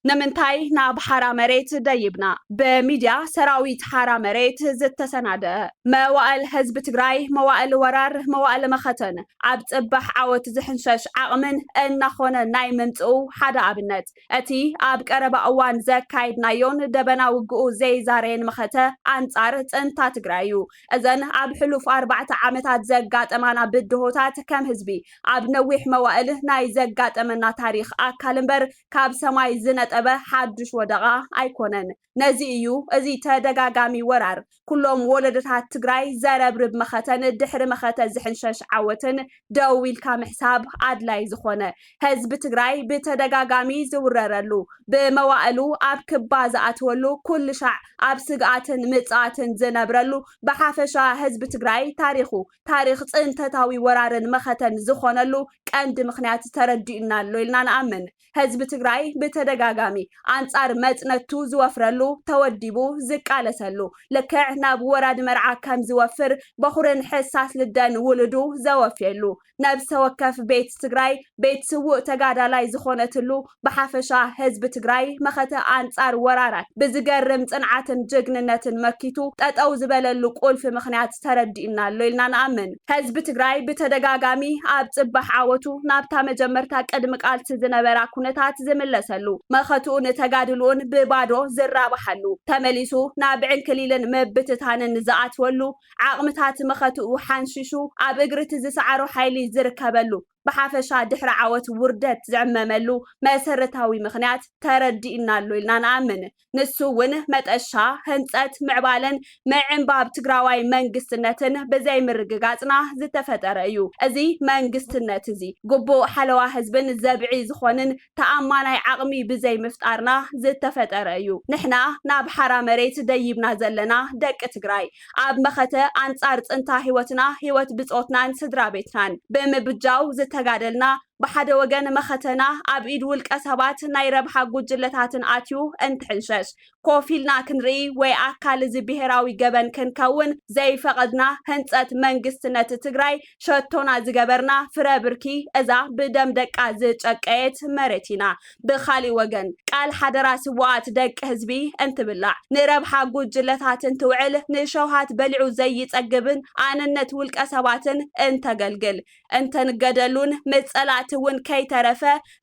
ንምንታይ ናብ ሓራ መሬት ደይብና? ብሚድያ ሰራዊት ሓራ መሬት ዝተሰናደአ። መዋእል ህዝቢ ትግራይ መዋእል ወራር፣ መዋእል መኸተን፣ ኣብ ጽባሕ ዓወት ዝሕንሸሽ ዓቕምን እናኾነ ናይ ምምጽኡ ሓደ ኣብነት፣ እቲ ኣብ ቀረባ እዋን ዘካይድናዮን ደበና ውግኡ ዘይዛረየን መኸተ ኣንጻር ጽንታ ትግራይ እዩ። እዘን ኣብ ሕሉፍ ኣርባዕተ ዓመታት ዘጋጠማና ብድሆታት ከም ህዝቢ ኣብ ነዊሕ መዋእል ናይ ዘጋጠመና ታሪኽ ኣካል እምበር ካብ ሰማይ ዝነጠበ ሓዱሽ ወደቓ ኣይኮነን። ነዚ እዩ እዚ ተደጋጋሚ ወራር፣ ኩሎም ወለዶታት ትግራይ ዘረብርብ መኸተን ድሕሪ መኸተ ዝሕንሸሽ ዓወትን ደው ኢልካ ምሕሳብ ኣድላይ ዝኾነ። ህዝቢ ትግራይ ብተደጋጋሚ ዝውረረሉ፣ ብመዋእሉ ኣብ ክባ ዝኣትወሉ፣ ኩሉ ሻዕ ኣብ ስግኣትን ምጽኣትን ዝነብረሉ፣ ብሓፈሻ ህዝቢ ትግራይ ታሪኹ ታሪኽ ጽንተታዊ ወራርን መኸተን ዝኾነሉ ቀንዲ ምኽንያት ተረዲኡና ኣሎ ኢልና ንኣምን። ህዝቢ ትግራይ ብተደጋጋሚ ኣንጻር መጽነቱ ዝወፍረሉ፣ ተወዲቡ ዝቃለሰሉ፣ ልክዕ ናብ ወራድ መርዓ ከም ዝወፍር በኹርን ሕሳስ ልደን ውሉዱ ዘወፍየሉ፣ ነብሰ ወከፍ ቤት ትግራይ ቤት ስዉእ ተጋዳላይ ዝኾነትሉ፣ ብሓፈሻ ህዝቢ ትግራይ መኸተ ኣንጻር ወራራት ብዝገርም ጽንዓትን ጅግንነትን መኪቱ ጠጠው ዝበለሉ ቁልፊ ምኽንያት ተረዲኡና ኣሎ ኢልና ንኣምን። ህዝቢ ትግራይ ብተደጋጋሚ ኣብ ጽባሕ ዓወቱ ናብታ መጀመርታ ቅድሚ ቃልሲ ዝነበራ ኩነታት ዝምለሰሉ፣ መኸትኡን ተጋድልኡን ብባዶ ዝራባሓሉ፣ ተመሊሱ ናብ ዕንክሊልን ምብትታንን ዝኣትወሉ፣ ዓቕምታት መኸትኡ ሓንሺሹ ኣብ እግሪ እቲ ዝሰዓሮ ሓይሊ ዝርከበሉ፣ ብሓፈሻ ድሕሪ ዓወት ውርደት ዝዕመመሉ መሰረታዊ ምኽንያት ተረዲኡና ኣሎ ኢልና ንኣምን። ንሱ እውን መጠሻ፣ ህንጸት፣ ምዕባለን ምዕንባብ ትግራዋይ መንግስትነትን ብዘይምርግጋጽና ዝተፈጠረ እዩ። እዚ መንግስትነት እዚ ግቡእ ሓለዋ ህዝብን ዘብዒ ዝኾንን ተኣማናይ ዓቕሚ ብዘይምፍጣርና ዝተፈጠረ እዩ። ንሕና ናብ ሓራ መሬት ደይብና ዘለና ደቂ ትግራይ፣ ኣብ መኸተ ኣንጻር ጽንታ ህይወትና፣ ህይወት ብጾትናን ስድራ ቤትናን ብምብጃው ዝተጋደልና፣ ብሓደ ወገን መኸተና ኣብ ኢድ ውልቀ ሰባት ናይ ረብሓ ጉጅለታትን ኣትዩ እንትሕንሸሽ፣ ኮፍ ኢልና ክንርኢ ወይ ኣካል እዚ ብሄራዊ ገበን ክንከውን ዘይፈቐድና፣ ህንጸት መንግስትነት ትግራይ ሸቶና ዝገበርና ፍረ ብርኪ እዛ ብደም ደቃ ዝጨቀየት መሬት ኢና። ብኻሊእ ወገን፣ ቃል ሓደራ ስዉኣት ደቂ ህዝቢ እንትብላዕ፣ ንረብሓ ጉጅለታትን ትውዕል፣ ንሸውሃት በሊዑ ዘይጸግብን ኣነነት ውልቀ ሰባትን እንተገልግል፣ እንተንገደሉን ምጸላእቲ እውን ከይተረፈ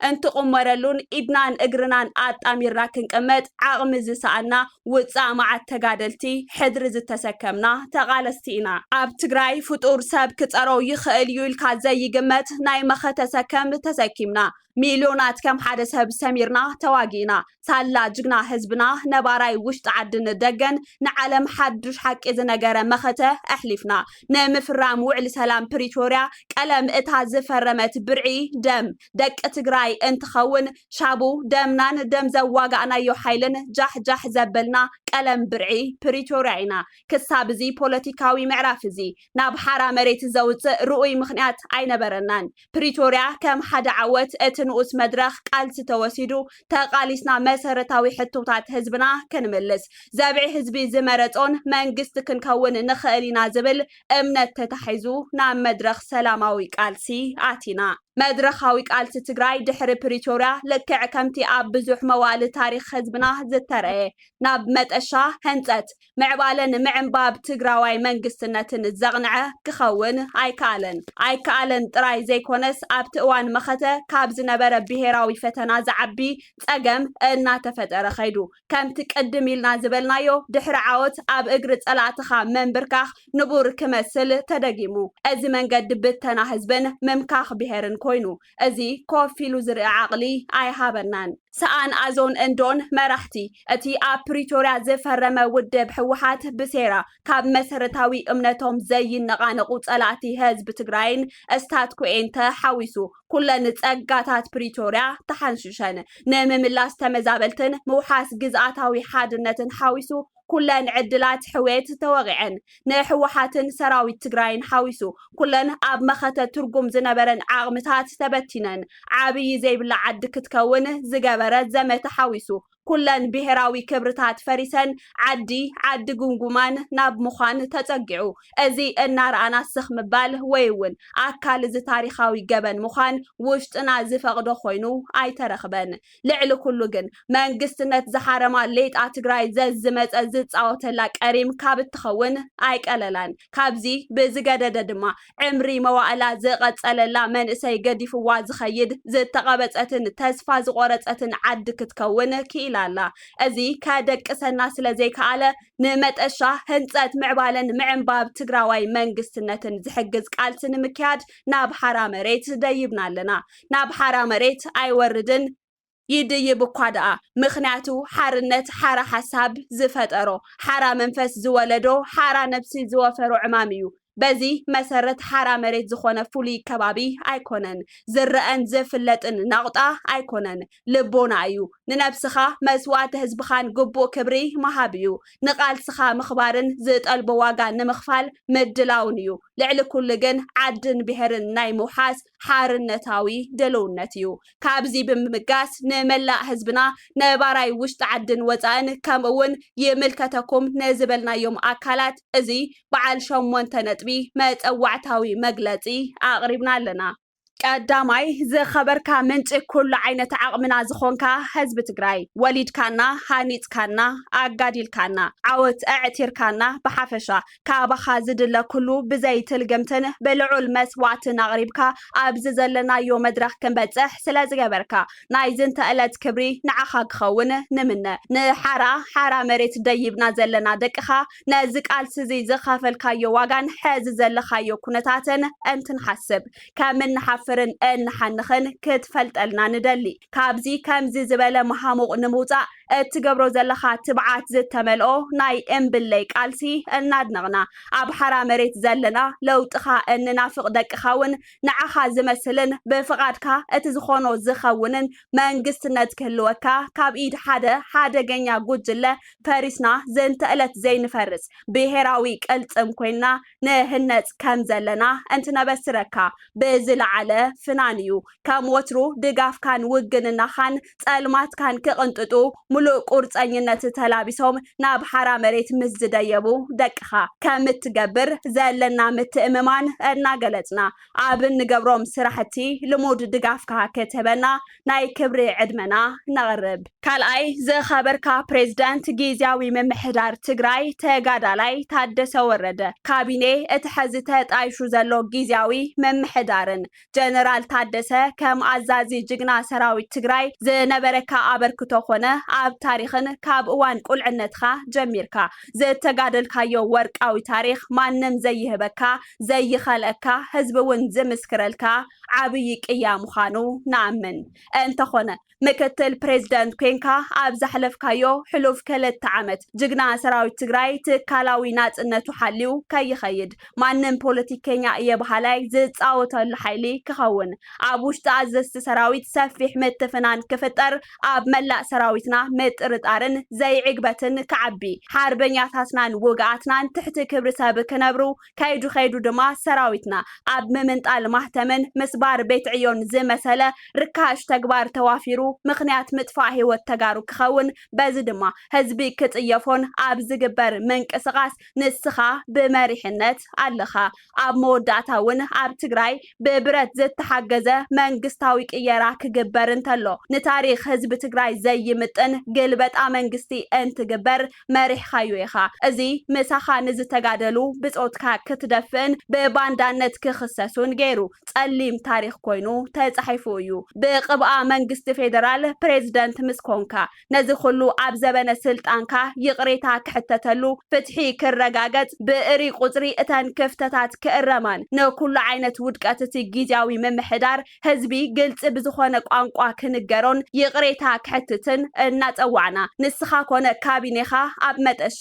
እንትቑመረሉን ኢድናን እግርናን ኣጣሚርና ክንቅመጥ ዓቕሚ ዝሰኣና ውጻእ መዓት ተጋደልቲ ሕድሪ ዝተሰከምና ተቓለስቲ ኢና። ኣብ ትግራይ ፍጡር ሰብ ክጸሮ ይኽእል እዩ ኢልካ ዘይግመት ናይ መኸተ ሰከም ተሰኪምና፣ ሚልዮናት ከም ሓደ ሰብ ሰሚርና ተዋጊእና። ሳላ ጅግና ህዝብና ነባራይ ውሽጢ ዓድን ደገን ንዓለም ሓዱሽ ሓቂ ዝነገረ መኸተ ኣሕሊፍና። ንምፍራም ውዕሊ ሰላም ፕሪቶርያ ቀለም እታ ዝፈረመት ብርዒ ደም ደቂ ትግራይ እንትኸውን፣ ሻቡ ደምናን ደም ዘዋጋእናዮ ሓይልን ጃሕ ጃሕ ዘበልና ቀለም ብርዒ ፕሪቶርያ ኢና። ክሳብ እዚ ፖለቲካዊ ምዕራፍ እዚ ናብ ሓራ መሬት ዘውፅእ ርኡይ ምኽንያት ኣይነበረናን። ፕሪቶርያ ከም ሓደ ዓወት እቲ ንኡስ መድረኽ ቃልሲ ተወሲዱ፣ ተቓሊስና መሰረታዊ ሕቶታት ህዝብና ክንምልስ፣ ዘብዒ ህዝቢ ዝመረጾን መንግስቲ ክንከውን ንኽእል ኢና ዝብል እምነት ተታሒዙ ናብ መድረኽ ሰላማዊ ቃልሲ ኣቲና። መድረኻዊ ቃልሲ ትግራይ ድሕሪ ፕሪቶርያ ልክዕ ከምቲ ኣብ ብዙሕ መዋእሊ ታሪኽ ህዝብና ዝተረኤ ናብ መጠሻ ህንጸት ምዕባለን ምዕንባብ ትግራዋይ መንግስትነትን ዘቕንዐ ክኸውን ኣይከኣለን። ኣይከኣለን ጥራይ ዘይኮነስ፣ ኣብቲ እዋን መኸተ ካብ ዝነበረ ብሄራዊ ፈተና ዝዓቢ ጸገም እናተፈጠረ ኸይዱ። ከምቲ ቅድም ኢልና ዝበልናዮ፣ ድሕሪ ዓወት ኣብ እግሪ ጸላእትኻ ምንብርካኽ ንቡር ክመስል ተደጊሙ። እዚ መንገዲ ብተና ህዝብን ምምካኽ ብሄርን ኮይኑ፣ እዚ ኮፍ ኢሉ ዝርኢ ዓቕሊ ኣይሃበናን። ሰኣን ኣዞን እንዶን መራሕቲ እቲ ኣብ ፕሪቶርያ ዝፈረመ ውድብ ህወሓት ብሴራ ካብ መሰረታዊ እምነቶም ዘይነቓነቑ ጸላእቲ ህዝቢ ትግራይን ስታትኮኤን ተሓዊሱ ኩለን ጸጋታት ፕሪቶርያ ተሓንሽሸን። ንምምላስ ተመዛበልትን ምውሓስ ግዝኣታዊ ሓድነትን ሓዊሱ ኩለን ዕድላት ሕውየት ተወቒዐን። ንህወሓትን ሰራዊት ትግራይን ሓዊሱ ኩለን ኣብ መኸተ ትርጉም ዝነበረን ዓቕምታት ተበቲነን። ዓብዪ ዘይብላ ዓዲ ክትከውን ዝገበረ ዘመተ ሓዊሱ ኩለን ብሄራዊ ክብርታት ፈሪሰን፣ ዓዲ ዓዲ ጉምጉማን ናብ ምዃን ተጸጊዑ። እዚ እናረኣና ስኽ ምባል ወይ እውን ኣካል እዚ ታሪኻዊ ገበን ምዃን ውሽጥና ዝፈቕዶ ኮይኑ ኣይተረኽበን። ልዕሊ ኩሉ ግን መንግስትነት ዝሓረማ ሌጣ ትግራይ ዘዝመጸ ዝጻወተላ ቀሪም ካብ እትኸውን ኣይቀለላን። ካብዚ ብዝገደደ ድማ ዕምሪ መዋእላ ዝቐጸለላ መንእሰይ ገዲፍዋ ዝኸይድ ዝተቐበጸትን ተስፋ ዝቖረጸትን ዓዲ ክትከውን ክኢላ ኣላ። እዚ ከደቅሰና ስለ ዘይከኣለ ንመጠሻ ህንጸት ምዕባለን ምዕንባብ ትግራዋይ መንግስትነትን ዝሕግዝ ቃልሲ ንምክያድ ናብ ሓራ መሬት ደይብና ኣለና። ናብ ሓራ መሬት ኣይወርድን ይድይብ እኳ ደኣ፣ ምኽንያቱ ሓርነት ሓራ ሓሳብ ዝፈጠሮ፣ ሓራ መንፈስ ዝወለዶ፣ ሓራ ነብሲ ዝወፈሮ ዕማም እዩ። በዚ መሰረት ሓራ መሬት ዝኾነ ፍሉይ ከባቢ ኣይኮነን። ዝረኣን ዝፍለጥን ናቑጣ ኣይኮነን፣ ልቦና እዩ። ንነብስኻ መስዋእቲ ህዝብኻን ግቡእ ክብሪ ምሃብ እዩ። ንቓልስኻ ምኽባርን ዝጠልቦ ዋጋ ንምኽፋል ምድላውን እዩ። ልዕሊ ኩሉ ግን ዓድን ብሄርን ናይ ምውሓስ ሓርነታዊ ድልውነት እዩ። ካብዚ ብምብጋስ ንመላእ ህዝብና ነባራይ ውሽጢ ዓድን ወፃእን ከምኡ እውን ይምልከተኩም ንዝበልናዮም ኣካላት እዚ በዓል ሸሞንተ ነጥቢ መፀዋዕታዊ መግለፂ ኣቕሪብና ኣለና። ቀዳማይ ዝኸበርካ ምንጪ ኩሉ ዓይነት ዓቕምና ዝኾንካ ህዝቢ ትግራይ፣ ወሊድካና፣ ሃኒፅካና፣ ኣጋዲልካና፣ ዓወት ኣዕቲርካና፣ ብሓፈሻ ካባኻ ዝድለ ኩሉ ብዘይ ትልግምትን ብልዑል መስዋእትን ኣቕሪብካ ኣብዚ ዘለናዮ መድረኽ ክንበፅሕ ስለ ዝገበርካ ናይ ዝንተ ዕለት ክብሪ ንዓኻ ክኸውን ንምነ። ንሓራ ሓራ መሬት ደይብና ዘለና ደቅኻ ነዚ ቃልሲ እዚ ዝኸፈልካዮ ዋጋን ሕዚ ዘለኻዮ ኩነታትን እንትንሓስብ ከም እንሓፍርን እንሓንኽን ክትፈልጠልና ንደሊ። ካብዚ ከምዚ ዝበለ መሃሙቕ ንምውፃእ እትገብሮ ዘለኻ ትብዓት ዝተመልኦ ናይ እምብለይ ቃልሲ እናድነቕና፣ ኣብ ሓራ መሬት ዘለና ለውጥኻ እንናፍቕ ደቅኻ እውን ንዓኻ ዝመስልን ብፍቓድካ እቲ ዝኾኖ ዝኸውንን መንግስትነት ክህልወካ፣ ካብ ኢድ ሓደ ሓደገኛ ጉጅለ ፈሪስና ዘንተ ዕለት ዘይንፈርስ ብሄራዊ ቅልጽም ኮይንና ንህነጽ ከም ዘለና እንትነበስረካ ብዝለዓለ ፍናን እዩ። ከም ወትሩ ድጋፍካን ውግንናኻን ጸልማትካን ክቕንጥጡ ምሉእ ቁርጸኝነት ተላቢሶም ናብ ሓራ መሬት ምስ ዝደየቡ ደቅኻ ከም እትገብር ዘለና ምትእምማን እናገለጽና፣ ኣብ እንገብሮም ስራሕቲ ልሙድ ድጋፍካ ክትህበና ናይ ክብሪ ዕድመና ነቕርብ። ካልኣይ፣ ዝኸበርካ ፕሬዝዳንት ጊዜያዊ ምምሕዳር ትግራይ ተጋዳላይ ታደሰ ወረደ፣ ካቢኔ እቲ ሕዚ ተጣይሹ ዘሎ ጊዜያዊ ምምሕዳርን ጀነራል ታደሰ ከም ኣዛዚ ጅግና ሰራዊት ትግራይ ዝነበረካ ኣበርክቶ ኮነ ኣብ ታሪኽን ካብ እዋን ቁልዕነትካ ጀሚርካ ዝተጋደልካዮ ወርቃዊ ታሪኽ ማንም ዘይህበካ፣ ዘይኸልአካ፣ ህዝቢ እውን ዝምስክረልካ ዓብዪ ቅያ ምዃኑ ንኣምን። እንተኾነ፣ ምክትል ፕሬዝዳንት ኮይንካ ኣብ ዘሕለፍካዮ ሕሉፍ ክልተ ዓመት፣ ጅግና ሰራዊት ትግራይ ትካላዊ ናጽነቱ ሓልዩ ከይኸይድ፣ ማንም ፖለቲከኛ እየ በሃላይ ዝጻወተሉ ሓይሊ ክኸውን፣ ኣብ ውሽጢ ኣዘዝቲ ሰራዊት ሰፊሕ ምትፍናን ክፍጠር፣ ኣብ መላእ ሰራዊትና ምጥርጣርን ዘይዕግበትን ክዓቢ፣ ሓርበኛታትናን ውግኣትናን ትሕቲ ክብሪ ሰብ ክነብሩ፣ ከይዱ ከይዱ ድማ ሰራዊትና ኣብ ምምንጣል ማህተምን ምስባር ቤት ዕዮን ዝመሰለ ርካሽ ተግባር ተዋፊሩ ምኽንያት ምጥፋእ ህይወት ተጋሩ ክኸውን፣ በዚ ድማ ህዝቢ ክጽየፎን ኣብ ዝግበር ምንቅስቓስ ንስኻ ብመሪሕነት ኣለኻ። ኣብ መወዳእታ እውን ኣብ ትግራይ ብብረት ዝተሓገዘ መንግስታዊ ቅየራ ክግበር እንተሎ፣ ንታሪኽ ህዝቢ ትግራይ ዘይምጥን ግልበጣ መንግስቲ እንትግበር መሪሕኻዮ ኢኻ። እዚ ምሳኻ ንዝተጋደሉ ብጾትካ ክትደፍእን ብባንዳነት ክኽሰሱን ገይሩ ጸሊም ታሪኽ ኮይኑ ተጻሒፉ እዩ። ብቕብኣ መንግስቲ ፌደራል ፕሬዝደንት ምስ ኮንካ፣ ነዚ ኩሉ ኣብ ዘበነ ስልጣንካ ይቕሬታ ክሕተተሉ፣ ፍትሒ ክረጋገጽ፣ ብእሪ ቁጽሪ እተን ክፍተታት ክእረማን፣ ንኩሉ ዓይነት ውድቀት እቲ ጊዜያዊ ምምሕዳር ህዝቢ ግልጺ ብዝኾነ ቋንቋ ክንገሮን ይቕሬታ ክሕትትን እናጸዋዕና፣ ንስኻ ኮነ ካቢኔኻ ኣብ መጠሻ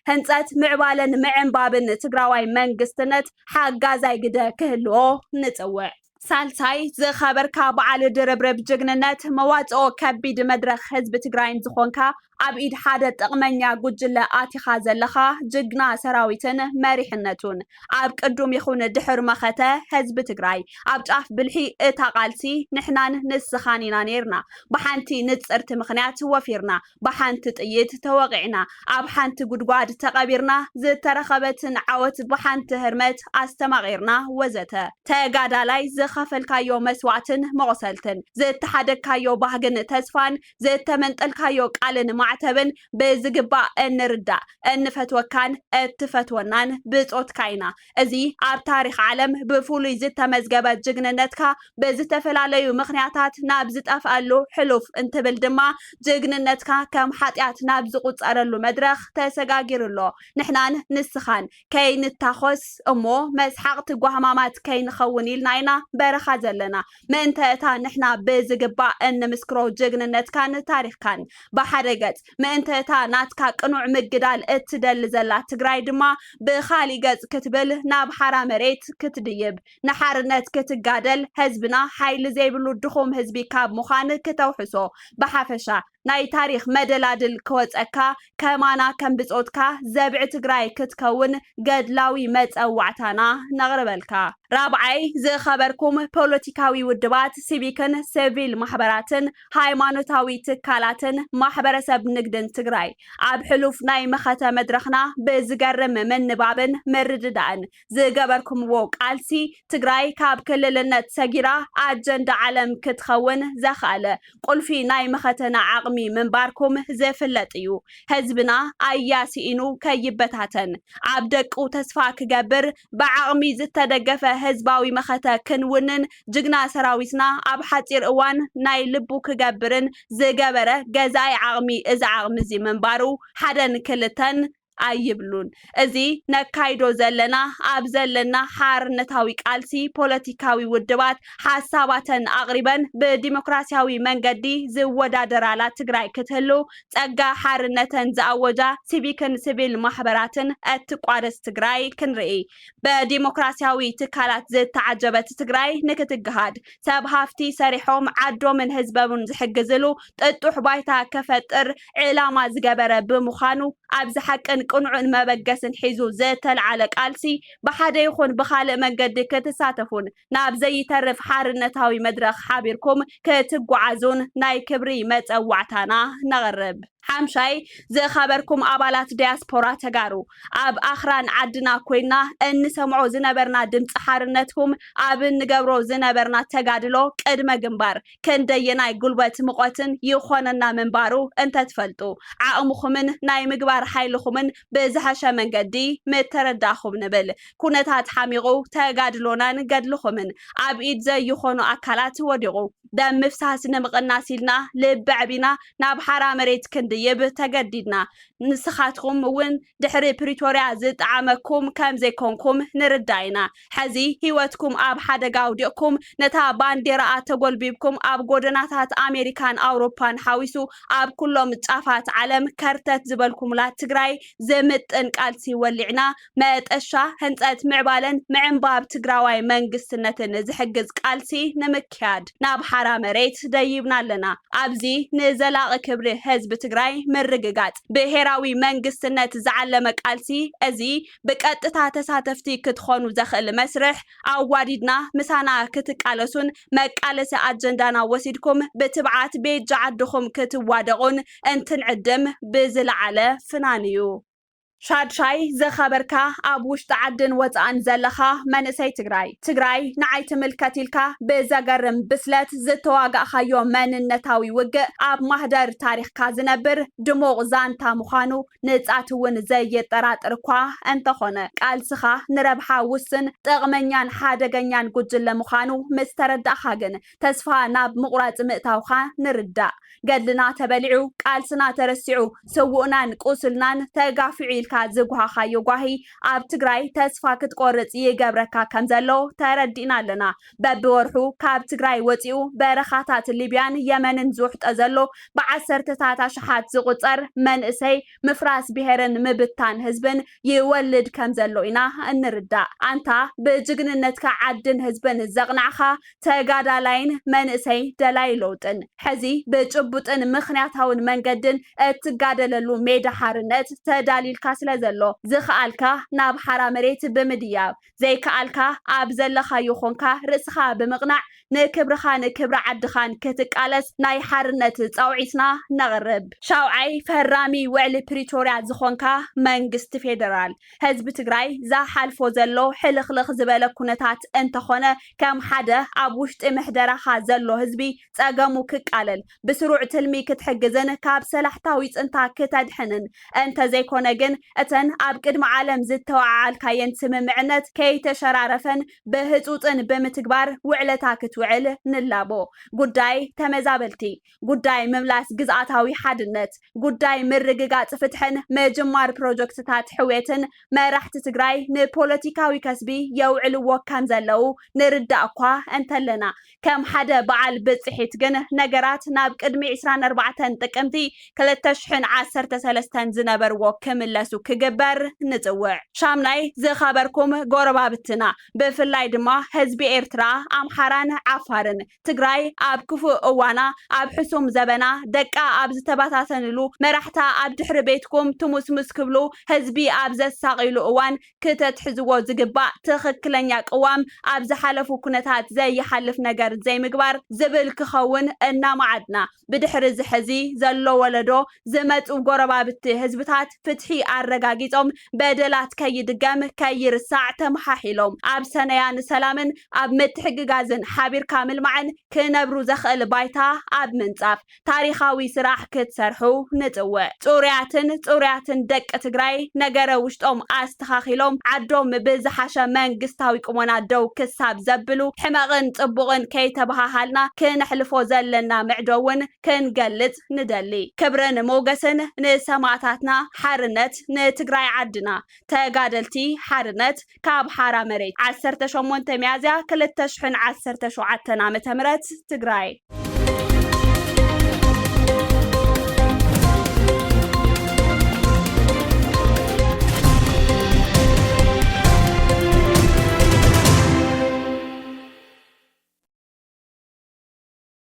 ህንጸት፣ ምዕባለን ምዕንባብን ትግራዋይ መንግስትነት ሓጋዛይ ግደ ክህልዎ ንጽውዕ። ሳልሳይ፣ ዝኸበርካ በዓል ድርብርብ ጅግንነት፣ መዋጽኦ ከቢድ መድረኽ ህዝቢ ትግራይን ዝኾንካ ኣብ ኢድ ሓደ ጥቕመኛ ጉጅለ ኣቲኻ ዘለኻ ጅግና ሰራዊትን መሪሕነቱን፣ ኣብ ቅዱም ይኹን ድሕር መኸተ ህዝቢ ትግራይ፣ ኣብ ጫፍ ብልሒ እታ ቃልሲ ንሕናን ንስኻን ኢና ነይርና። ብሓንቲ ንጽርቲ ምኽንያት ወፊርና፣ ብሓንቲ ጥይት ተወቒዕና፣ ኣብ ሓንቲ ጉድጓድ ተቐቢርና፣ ዝተረኸበትን ዓወት ብሓንቲ ህርመት ኣስተማቒርና ወዘተ። ተጋዳላይ ዝኸፈልካዮ መስዋእትን መቑሰልትን፣ ዝተሓደግካዮ ባህግን ተስፋን፣ ዝተመንጠልካዮ ቃልን ማዕተብን ብዝግባእ እንርዳእ፣ እንፈትወካን እትፈትወናን ብጾትካ ኢና። እዚ ኣብ ታሪኽ ዓለም ብፍሉይ ዝተመዝገበ ጅግንነትካ ብዝተፈላለዩ ምኽንያታት ናብ ዝጠፍኣሉ ሕሉፍ እንትብል ድማ ጅግንነትካ ከም ሓጢኣት ናብ ዝቑጸረሉ መድረኽ ተሰጋጊሩ ኣሎ። ንሕናን ንስኻን ከይንታኾስ እሞ መስሓቕቲ ጓህማማት ከይንኸውን ኢልና ኢና በረኻ ዘለና። ምእንተ እታ ንሕና ብዝግባእ እንምስክሮ ጅግንነትካን ታሪኽካን። ብሓደ ገጽ ምእንተ እታ ናትካ ቅኑዕ ምግዳል እትደሊ ዘላ ትግራይ ድማ ብኻሊእ ገጽ ክትብል ናብ ሓራ መሬት ክትድይብ፣ ንሓርነት ክትጋደል፣ ህዝብና ሓይሊ ዘይብሉ ድኹም ህዝቢ ካብ ምዃን ክተውሕሶ፣ ብሓፈሻ ናይ ታሪኽ መደላድል ክወጸካ፣ ከማና ከም ብጾትካ ዘብዒ ትግራይ ክትከውን ገድላዊ መጸዋዕታና ነቕርበልካ። ራብዓይ፣ ዝኸበርኩም ፖለቲካዊ ውድባት፣ ሲቪክን ሲቪል ማሕበራትን ሃይማኖታዊ ትካላትን ማሕበረሰብ ንግድን ትግራይ፣ ኣብ ሕሉፍ ናይ መኸተ መድረኽና ብዝገርም ምንባብን ምርድዳእን ዝገበርኩምዎ ቃልሲ፣ ትግራይ ካብ ክልልነት ሰጊራ ኣጀንዳ ዓለም ክትኸውን ዘኽኣለ ቁልፊ ናይ መኸተና ዓቕሚ ምንባርኩም ዝፍለጥ እዩ። ህዝብና ኣያሲኢኑ ከይበታተን፣ ኣብ ደቁ ተስፋ ክገብር፣ ብዓቕሚ ዝተደገፈ ህዝባዊ መኸተ ክንውንን፣ ጅግና ሰራዊትና ኣብ ሓጺር እዋን ናይ ልቡ ክገብርን ዝገበረ ገዛኢ ዓቕሚ፣ እዚ ዓቕሚ እዚ ምንባሩ ሓደን ክልተን ኣይብሉን። እዚ ነካይዶ ዘለና፣ ኣብ ዘለና ሓርነታዊ ቃልሲ፣ ፖለቲካዊ ውድባት ሓሳባተን ኣቕሪበን ብዲሞክራሲያዊ መንገዲ ዝወዳደራላ ትግራይ ክትህሉ፣ ጸጋ ሓርነተን ዝኣወጃ ሲቪክን ሲቪል ማሕበራትን እትቋደስ ትግራይ ክንርኢ፣ ብዲሞክራሲያዊ ትካላት ዝተዓጀበት ትግራይ ንክትገሃድ፣ ሰብ ሃፍቲ ሰሪሖም ዓዶምን ህዝቦምን ዝሕግዝሉ ጥጡሕ ባይታ ከፈጥር ዕላማ ዝገበረ ብምዃኑ፣ ኣብዚ ሓቅን ቅኑዕን መበገስን ሒዙ ዝተልዓለ ቃልሲ፣ ብሓደ ይኹን ብኻልእ መንገዲ ክትሳተፉን ናብ ዘይተርፍ ሓርነታዊ መድረኽ ሓቢርኩም ክትጓዓዙን ናይ ክብሪ መጸዋዕታና ነቕርብ። ሓምሻይ፣ ዝኸበርኩም ኣባላት ዲያስፖራ ተጋሩ፣ ኣብ ኣኽራን ዓድና ኮይና እንሰምዖ ዝነበርና ድምፂ ሓርነትኩም፣ ኣብ እንገብሮ ዝነበርና ተጋድሎ ቅድመ ግንባር ክንደየናይ ጉልበት ምቖትን ይኾነና ምንባሩ እንተትፈልጡ፣ ዓቕምኹምን ናይ ምግባር ሓይልኹምን ብዝሐሸ መንገዲ ምተረዳእኹም ንብል። ኩነታት ሓሚቑ ተጋድሎናን ገድልኹምን ኣብ ኢድ ዘይኾኑ ኣካላት ወዲቑ፣ ደም ምፍሳስ ንምቕናስ ኢልና ልቢ ኣዕቢና ናብ ሓራ መሬት ክንድይብ ተገዲድና። ንስኻትኩም እውን ድሕሪ ፕሪቶርያ ዝጠዓመኩም ከም ዘይኮንኩም ንርዳእ ኢና። ሕዚ ህይወትኩም ኣብ ሓደጋ ኣውዲቕኩም፣ ነታ ባንዴራኣ ተጎልቢብኩም፣ ኣብ ጎደናታት ኣሜሪካን ኣውሮፓን ሓዊሱ ኣብ ኩሎም ጫፋት ዓለም ከርተት ዝበልኩምላ ትግራይ ዝምጥን ቃልሲ ወሊዕና፣ መጠሻ ህንፀት ምዕባለን ምዕንባብ ትግራዋይ መንግስትነትን ዝሕግዝ ቃልሲ ንምክያድ ናብ ሓራ መሬት ደይብና ኣለና። ኣብዚ ንዘላቒ ክብሪ ህዝቢ ትግራይ ምርግጋፅ ብሄራዊ መንግስትነት ዝዓለመ ቃልሲ እዚ ብቀጥታ ተሳተፍቲ ክትኾኑ ዘኽእል መስርሕ ኣዋዲድና ምሳና ክትቃለሱን መቃለሲ ኣጀንዳና ወሲድኩም ብትብዓት ቤጃ ዓድኹም ክትዋደቑን እንትንዕድም ብዝለዓለ ፍናን እዩ። ሻድሻይ ዝኸበርካ ኣብ ውሽጢ ዓድን ወፃእን ዘለኻ መንእሰይ ትግራይ፣ ትግራይ ንዓይ ትምልከት ኢልካ ብዘገርም ብስለት ዝተዋጋእኻዮ መንነታዊ ውግእ ኣብ ማህደር ታሪኽካ ዝነብር ድሙቕ ዛንታ ምዃኑ ንጻት እውን ዘየጠራጥር እኳ እንተኾነ፣ ቃልስኻ ንረብሓ ውስን፣ ጥቕመኛን ሓደገኛን ጉጅለ ምዃኑ ምስ ተረዳእኻ ግን ተስፋ ናብ ምቑራጽ ምእታውኻ ንርዳእ። ገድልና ተበሊዑ፣ ቃልስና ተረሲዑ፣ ስውእናን ቁስልናን ተጋፊዑ ኢልካ ዝጉሃኻዮ ጓሂ ኣብ ትግራይ ተስፋ ክትቆርጽ ይገብረካ ከም ዘሎ ተረዲእና ኣለና። በብወርሑ ካብ ትግራይ ወጺኡ በረኻታት ሊብያን የመንን ዝውሕጦ ዘሎ ብዓሰርተታት ኣሽሓት ዝቑጸር መንእሰይ ምፍራስ ብሄርን ምብታን ህዝብን ይወልድ ከም ዘሎ ኢና እንርዳእ። ኣንታ ብጅግንነትካ ዓድን ህዝብን ዘቕናዕኻ ተጋዳላይን መንእሰይ ደላይ ለውጥን፣ ሕዚ ብጭቡጥን ምኽንያታውን መንገድን እትጋደለሉ ሜዳ ሓርነት ተዳሊልካ ስለ ዘሎ፣ ዝኸኣልካ ናብ ሓራ መሬት ብምድያብ፣ ዘይከኣልካ ኣብ ዘለኻዮ ኾንካ ርእስኻ ብምቕናዕ ንክብርኻን ክብሪ ዓድኻን ክትቃለስ ናይ ሓርነት ጻውዒትና ነቕርብ። ሻውዓይ፣ ፈራሚ ውዕሊ ፕሪቶርያ ዝኾንካ መንግስቲ ፌደራል፣ ህዝቢ ትግራይ ዝሓልፎ ዘሎ ሕልኽልኽ ዝበለ ኩነታት እንተኾነ፣ ከም ሓደ ኣብ ውሽጢ ምሕደራኻ ዘሎ ህዝቢ ጸገሙ ክቃለል፣ ብስሩዕ ትልሚ ክትሕግዝን ካብ ሰላሕታዊ ጽንታ ክተድሕንን፣ እንተዘይኮነ ግን እተን ኣብ ቅድሚ ዓለም ዝተወዓዓልካየን ስምምዕነት ከይተሸራረፈን ብህጹጽን ብምትግባር ውዕለታ ክትውዕል ንላቦ። ጉዳይ ተመዛበልቲ፣ ጉዳይ ምምላስ ግዝኣታዊ ሓድነት፣ ጉዳይ ምርግጋጽ ፍትሕን ምጅማር ፕሮጀክትታት ሕውየትን መራሕቲ ትግራይ ንፖለቲካዊ ከስቢ የውዕልዎ ከም ዘለዉ ንርዳእ እኳ እንተለና፣ ከም ሓደ በዓል ብጽሒት ግን ነገራት ናብ ቅድሚ ዕስራን ኣርባዕተን ጥቅምቲ ክልተ ሽሕን ዓሰርተ ሰለስተን ዝነበርዎ ክምለሱ ክግበር ንጽውዕ። ሻምናይ፣ ዝኸበርኩም ጎረባብትና፣ ብፍላይ ድማ ህዝቢ ኤርትራ፣ ኣምሓራን ዓፋርን፣ ትግራይ ኣብ ክፉእ እዋና፣ ኣብ ሕሱም ዘበና፣ ደቃ ኣብ ዝተበታተንሉ፣ መራሕታ ኣብ ድሕሪ ቤትኩም ትሙስሙስ ክብሉ፣ ህዝቢ ኣብ ዘሳቕይሉ እዋን፣ ክተትሕዝዎ ዝግባእ ትኽክለኛ ቅዋም ኣብ ዝሓለፉ ኩነታት ዘይሓልፍ ነገር ዘይምግባር ዝብል ክኸውን እናመዓድና፣ ብድሕሪ እዚ ሕዚ ዘሎ ወለዶ ዝመጹ ጎረባብቲ ህዝብታት ፍትሒ ኣረጋጊጾም በደላት ከይድገም ከይርሳዕ ተመሓሒሎም ኣብ ሰነያ ንሰላምን ኣብ ምትሕግጋዝን ሓቢርካ ምልማዕን ክነብሩ ዘኽእል ባይታ ኣብ ምንጻፍ ታሪኻዊ ስራሕ ክትሰርሑ ንጽውዕ። ጽሩያትን ጽሩያትን ደቂ ትግራይ ነገረ ውሽጦም ኣስተኻኺሎም ዓዶም ብዝሓሸ መንግስታዊ ቁመና ደው ክሳብ ዘብሉ ሕመቕን ጽቡቕን ከይተበሃሃልና ክነሕልፎ ዘለና ምዕዶ እውን ክንገልጽ ንደሊ። ክብርን ሞገስን ንሰማእታትና፣ ሓርነት ንትግራይ ዓድና። ተጋደልቲ ሓርነት ካብ ሓራ መሬት። ዓሰርተ ሸሞንተ ሚያዝያ ክልተ ሽሕን ዓሰርተ ሸውዓተን ዓመተ ምህረት ትግራይ።